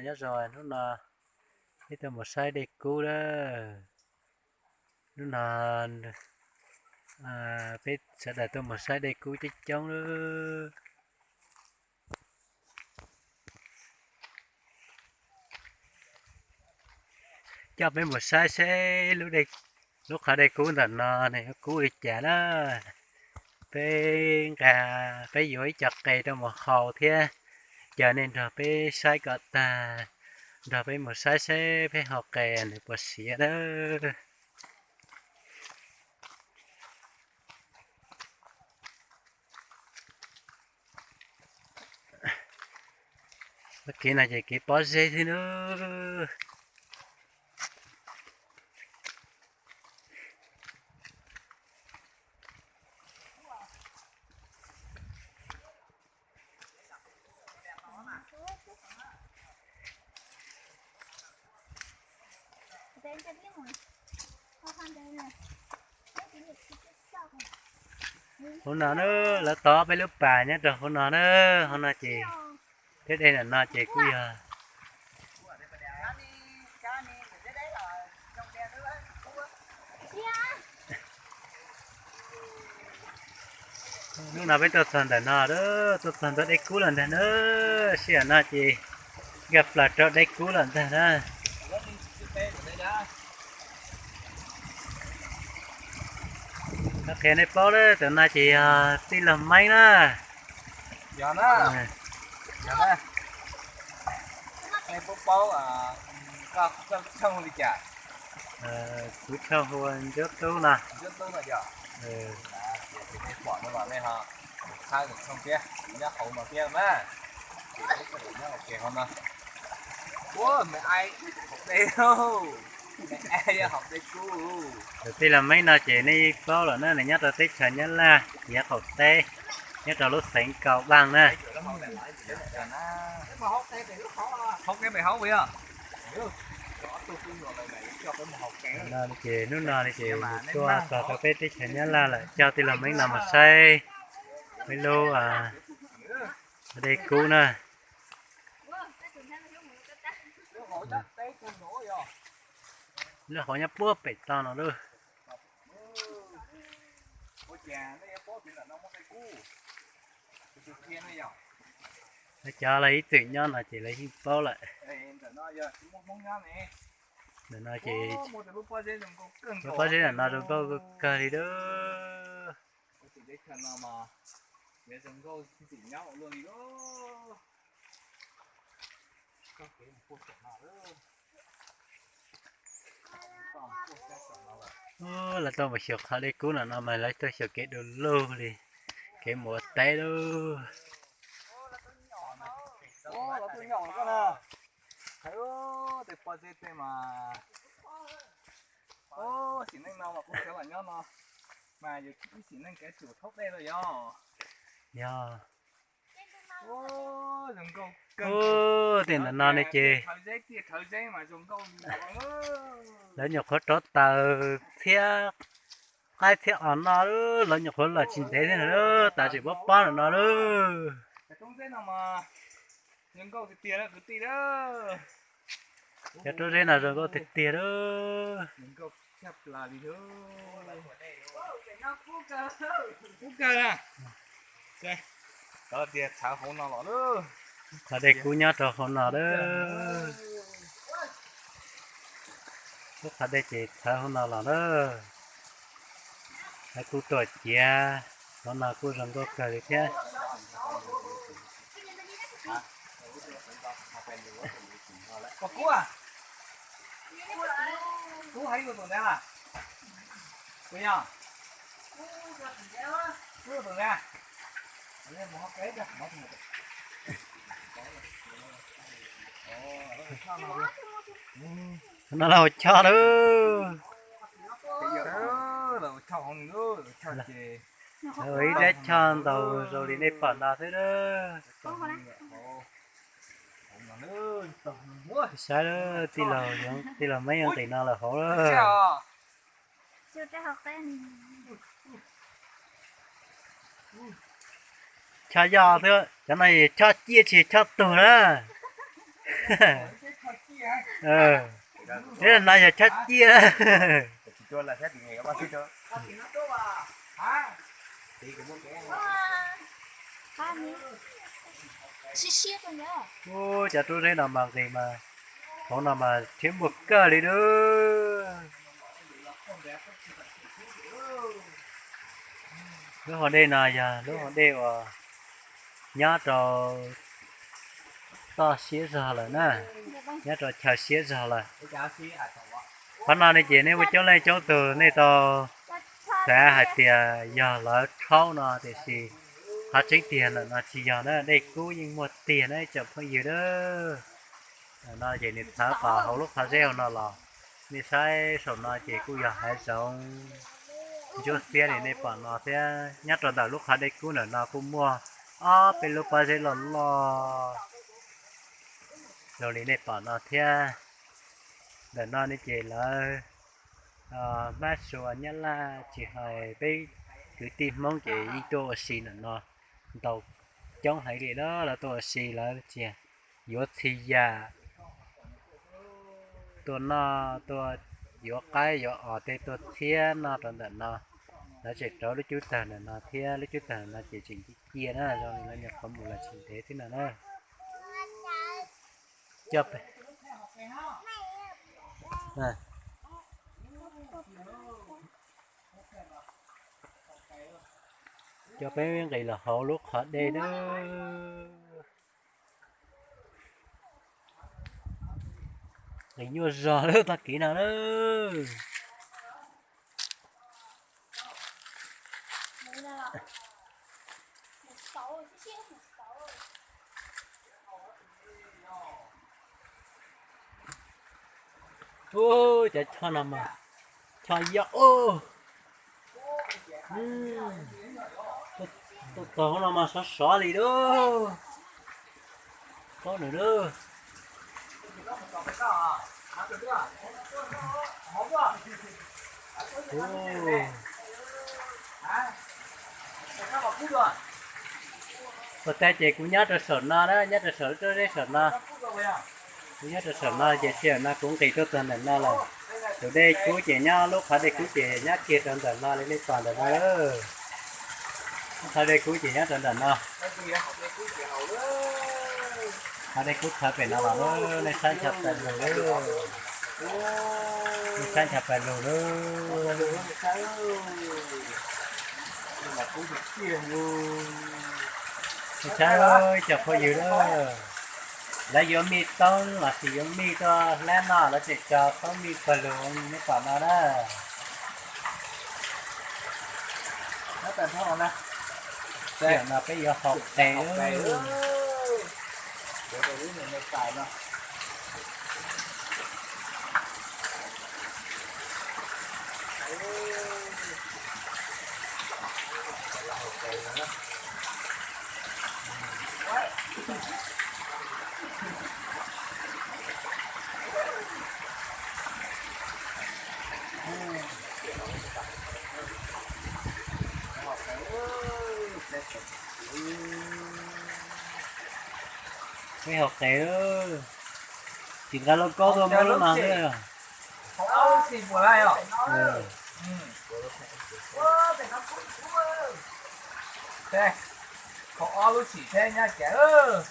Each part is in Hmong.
Nyob zoo, hnub no peb tuaj mus saib dej kub lawm. Hnub no peb sawv daws tuaj mus saib dej kub coob coob lawm. Coj peb mus saib seb lub, lub qhov dej kub ntawm no nws yuav kub li cas na. Peb nqa, peb yuav ib co qe rau mus haus thiab, caw nej nrog peb saib kom tag, nrog peb mus saib seb peb haus qe nws puas siav na. Kev no ces kev pob zeb xwb na. Hauv no na, lawv tov peb lub pas nyob rau hauv no na. Hauv no ces, thiab dej ntawm no ces kuj yog Hnub no peb tuaj txog ntawm no, tuaj txog ntua dej kub lawm ntag na. Sij hawm no ces nkag plaws rau dej kub lawm ntag na. Qhia nej paub, tus no ces yog tij laug Meeb na. Yog na, nej puas paub koj tshooj li cas? Kuv tshooj hu ua Ntsuab Tub no. Ntsuab Tub no yog. Nej pom no los nej ho txhawb tshooj thiab, nyob hauv no thiab na. Ces peb sawv daws nyob ua ke hauv no. Ua me ai, haus dej, me ai yog haus dej kub. Tus tij laug Meeb no ces nej paub lawm na, nws nyob rau teb chaws Nyab Laj, nyob qaum teb, nyob rau lub xeev Kaus Vaaj na. Ces hnub no ces nws tuaj txog rau peb teb chaws Nyab Laj lawm, coj tij laug Meeb no mus saib peb lub dej kub na. Lub hauv nyob puag pem toj no lawm. Lawv cov lawv ib txwm nyob no ces lawv yeej paub lawm. Ntawm no ces lub pob zeb ntawm no zoo nkauj kawg li lawm. Lawv tuaj mus xyuas qhov dej kub no no mas lawv tuaj xyuas kev du lug li, kev mus ua teb lawm. Tes pob zeb tej mas, sim neej no mas kuv xav los nyob no mas yus ib sim neej kev tsum thaub dej lawm yog. Yog. Tej ntawm no ne ces lawv nyuam qhuav rov taws thiab qaib thiab os no, lawv nyuam qhuav los tsis ntev thiab na, taws tseem pob pob ntawm no lawm. Cov roob zeb no zoo nkauj tiag tiag lawm. Qhov dej kub nyob rau hauv no lawm. Lub qhov dej ces txhawv hauv no los na. Lawv kuj tuaj ciav, hauv no kuj zoo nkauj kawg li thiab. No los ua choj lawm. Ua ib rab choj ntau zoo li nej pom no xwb lawm. Saib, tij laug Meeb nqis no lawm hauv lawm. Choj yoj xwb, cov no choj ciaj tsis choj tuag na. Ib no yog chob ciaj. Ub, cov rub zeb no mas nqis mas, hauv no mas thiab muaj kawg li dub. Lub hauv dej no yog lub hauv dej uas nyob rau toj siab zog lawm na, nyob rau chaw siab zog lawm. Qhov no ne ces nej muaj coob leej coob tus nej tau xav hais tias yog lawv rhaub no, tiam sis qhov tseeb tiag ntawm no tsis yog na, dej kub yeej muaj tiag na ib tsoom phooj ywg na. Ntawm no ces nws txhawv qhov hauv lub qhov zeb hauv no los, nej saib saum no ces kuj yog hav zoov ntsuab xiab li nej pom no thiab. Nyob rau ntawm lub qhov dej kub ntawm no kuj muaj ob peb lub pob zeb loj loj zoo li nej pom no thiab. Ntawm no ne ces lawv Hmab Suav Nyab Laj tsis hais peb kwv tij Hmoob ces yeej tuaj ua si ntawm no ntau coob heev li na. Lawv tuaj ua si lawv tsis yuav txhia yam, tuaj noj tuaj yuav qaib yuav os tej tuaj txhiab noj rau ntawm no. Lawv tseem rauv lub cub tawg ntawm no thiab, lub cub tawg ntawm no ces tseem cia cia na, zoo li lawv nyuam qhuav mus los tsis ntev thiab no na. Coj peb, coj peb nqis los hauv lub qhov dej na. Nqis nyuaj zog lawm tag kis no lawm. Ub, cov choj no mas, choj yoj ub. Tuaj txog hauv no mas sov sov li lub, paub nws lub. Ua tag ces kuv nyob rau saum no na, nyob rau saum lub roob zeb saum no. Kuv nyob rau saum no ces sij hawm no kuv nqis tuaj txog ntawm no lawm. Tus dej kub ces nyob, lub qhov dej kub ces nyob kiag rau ntawm no li nej pom ntawm no. Lub qhov dej kub ces nyob rau ntawm no. Qhov dej kub txhawv pem no los lawm, nej saib ncho pes lug lawm. Nej saib ncho pes lug lawm. Nej saib cov phooj ywg lawm. Lawv yuav mij toob los sis yuav mij tuaj hlab noj, lawv tseem tso toob mij pawg lug nej pom no na. Sij hawm no peb yuav haus qe lawm. Peb haus qe, tsis nqa lauj kaub tuaj muab lub no xwb. Khaus ob lub txhim thiab nyob cas,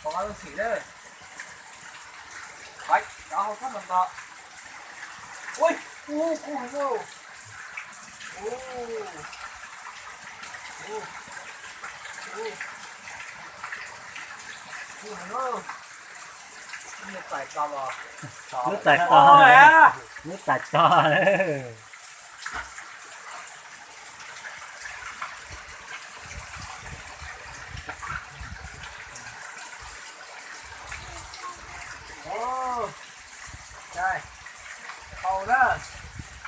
khaus ob lub txhim lawm. Cov hau thab no to. Ui, ub, kub heev lauj. Ub, ub, ub, kub heev lauj. Lub tais to, lub tais to. Hau na,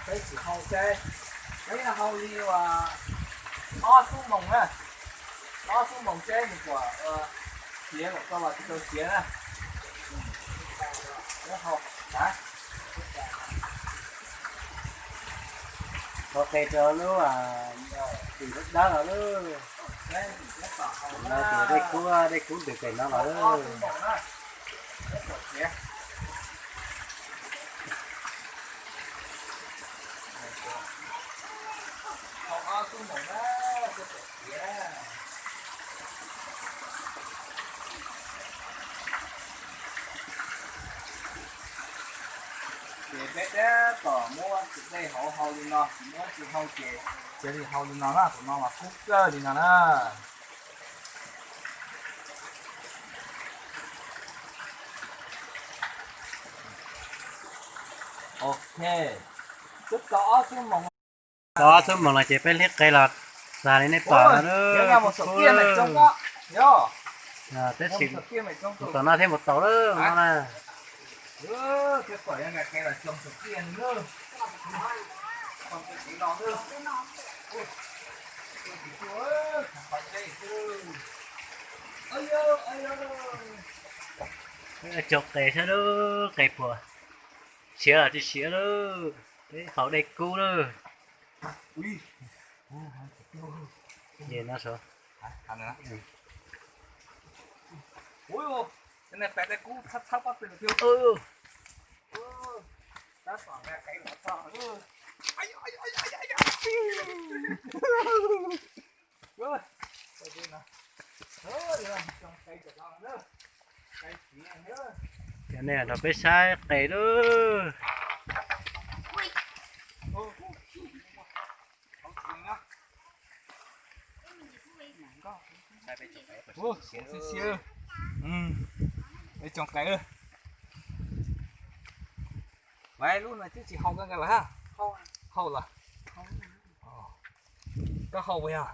peb tsis hau seb, peb hau li uas ob xuab moos na, ob xuab moos seb nws puas siav kom tau los tsis tau siav na. Haus qe rau lub tim dawb dawb no lawm. No ces dej kub, dej kub ntws pem no los lawm. Peb tab tom muab tus dej hauv hau li no, tsis muab tsis hau ces cia li hau li no na, tus no mas kub kawg li no na. Ok, twb tau ob xuab moos. Tau ob xuab moos los ces peb hlib qe los tag li nej pom no. Peb sim mus tom no thiab mus taus lawm no na. Cog qe saib lub qe puas siav los tsis siav lawm. Peb haus dej kub lawm. Cov nej nrog peb saib qe lawm. Peb tsoom qe, lub no twb tsis hau koj nqa lawm ha. Hau lawm. Koj hau puas yog?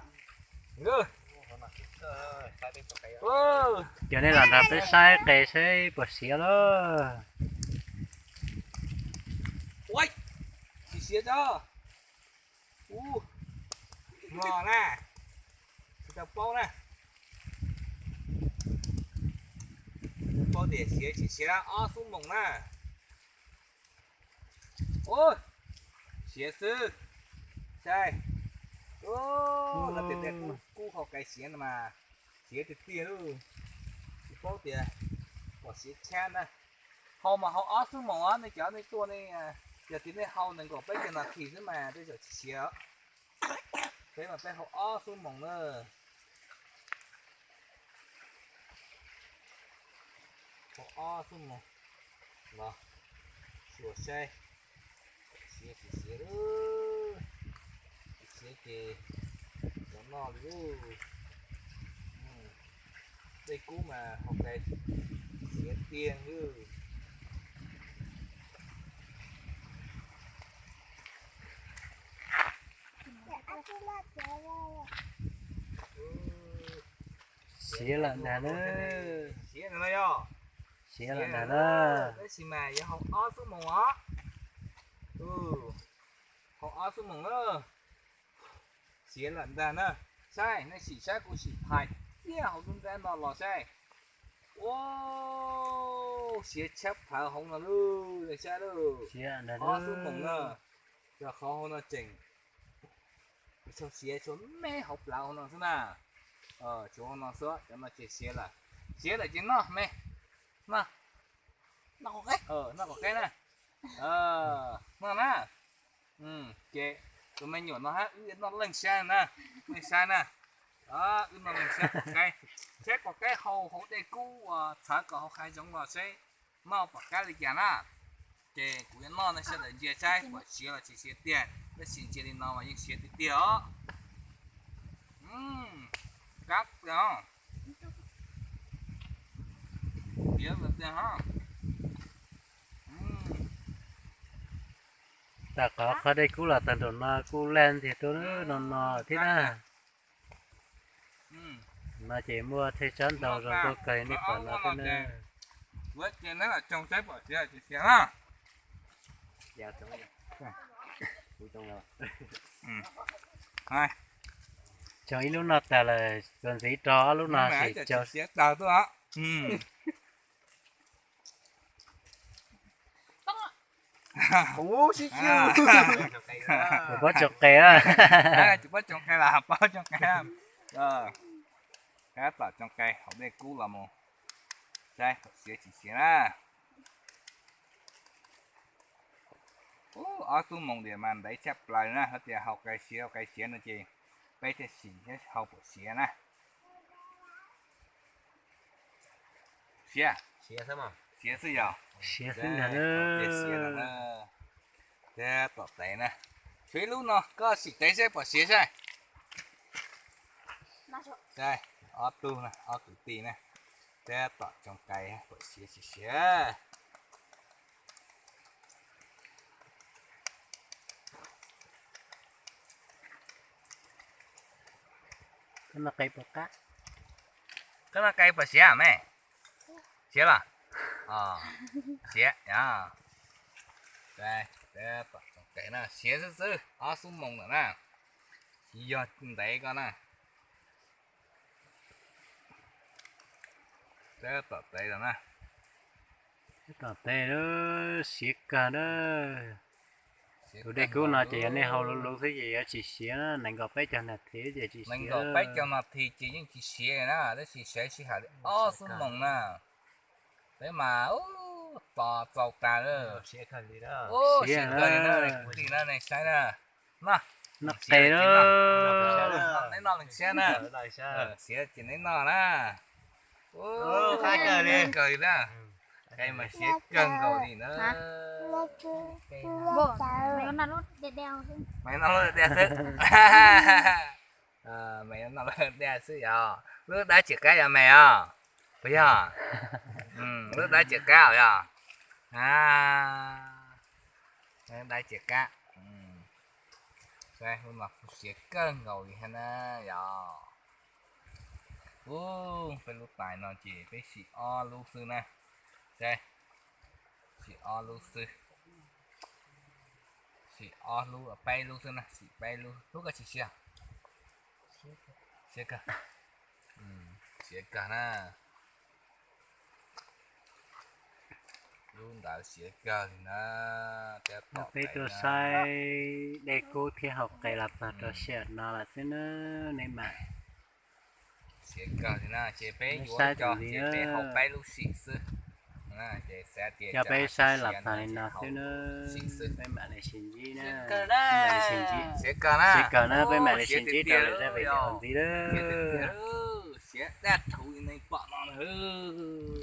Cov nej los nrog peb saib qe saib puas siav lawm. Tsis siav tso. Ub, mlog na, tsis tau paub na. Tsis paub tias siav tsis siav, ob xuab moos na. Ub, siav xwb. Saib, ub, no tias kub haus qe siav no mas siav tiag tiag lauj. Tsis paub tias pom siav tshab ntag. Haus mas haus ob xuab moos os, nej cov nej tuaj nej, yog tias nej haus nees nkaum peb caug nas this xwb mas tej zaum tsis siav. Peb mas peb haus ob xuab moos na. Haus ob xuab moos los xyuas saib siav tsis siav lauj. Tsis siav ces tsis noj li lauj. Dej kub mas haus qe siav tiag lauj. Siav lawm ntag na. Siav ntag na yog. Siav lawm ntag na. Tab sis mas yuav haus ob xuab moos os. Haus ob xuab moos na. Siav lawm ntag na. Saib, nej sim saib kuv sim phais kiag hauv lub nrab no los saib. Ua, siav tshab plawv hauv no lauj, nej saib lauj. Ob xuab moos na. Yog qhov hauv no tseem tsis tshua siav, tshuav me hauv plawv hauv no xwb na. Tshuav hauv no xwb, cov no ces siav lawm. Siav lawm ces noj me, noj, noj qaum qeb na. Noj na. Ces tus me nyuam no hab wb noj leej sab na, leej sab na. Wb noj leej sab qaum qeb, sab qaum qeb haus hauv dej kub uas txhawv kom hauv qhaiv zoov los seb noj pom qab li cas na. Ces kuv yuav noj nej sawv daws ntsia saib puas siav los tsis siav tiag, tab sis ntsia li no mas yeej siav tiag tiag os. Kab tiag os. Siav tiag os. Tag qhov qhov dej kub los tag nraum no kuj laj ntiag tuaj no no thiab na. No ces muaj thej tsab ntau zoo nkauj kawg nej pom no thiab na. Tsoo ib lub no tag lawm, txuas ntxiv rau ob lub no sim tsoo. Kuv paub tsoo qe a. Kuv paub tsoo qe a. Tab tom tsoo qe hauv dej kub los mus, saib siav tsis siav na. Ub, ob xuab moos tias mas ntev tshaj plaws na, hos tias haus qe siav haus qe siav no ces peb thiaj sim thiab haus puas siav na. Siav, siav xwb yog. Siav xwb ntag na. Tom tev na, tshuav ib lub no, koj sim tev seb pom siav saib. Saib, ob tug na, ob kwv tij na, tab tom tsoo qe pom siav tsis siav. Koj noj qe pom siav me? Siav los? Siav. Tab tom tsoo qe na, siav xwb xwb, ob xuab moos lawm na, tsis yog ntev ko na. Tab tom tev lawm na. Tab tom tev, siav kawg na. Tus dej kub no ces yog nej hau luv luv xwb ces yuav tsis siav na, nees nkaum peb caug nas this ces tsis siav. Nees nkaum peb caug nas this ces yeej tsis siav na, tab sis siav sij hawm li ob xuab moos na. Peb mas tos txaus tas lawm. Siav kawg li na, kuv li na, nej saib na. Noj qe, neb noj leej siab na. Siav ces neb noj na. Kawg li na, qe mas siav kawg nkaus li na. Mas noj lub dej xwb. Mas noj lub dej xwb yog lub dab tsi qab yog me os? Puas yog? Lub dab tsi qab os yog? Dab tsi qab. Saib, lub no kuj siav kawg nkaus li thiab na yog. Ub, peb lub tais no ces peb sim ob lub xwb na. Saib, sim ob lub xwb. Sim ob lub, peb lub xwb na, sim peb lub. Lub koj tsis siav? Siav kawg. Siav kawg na. Lub ntawd siav kawg li na. Peb tuaj saib dej kub thiab hau qe los txog rau sij hawm no lawm xwb na, nej mam. Siav kawg li na, ces peb yuav cov ces peb hau peb lub sim xwb. Cov peb saib los txog li no xwb na, peb mam li sib ntsib na. Siav kawg na, siav kawg na, peb mam li sib ntsib rau lwm zaj video ntxiv na. Siav dab rhuv li nej pom no na.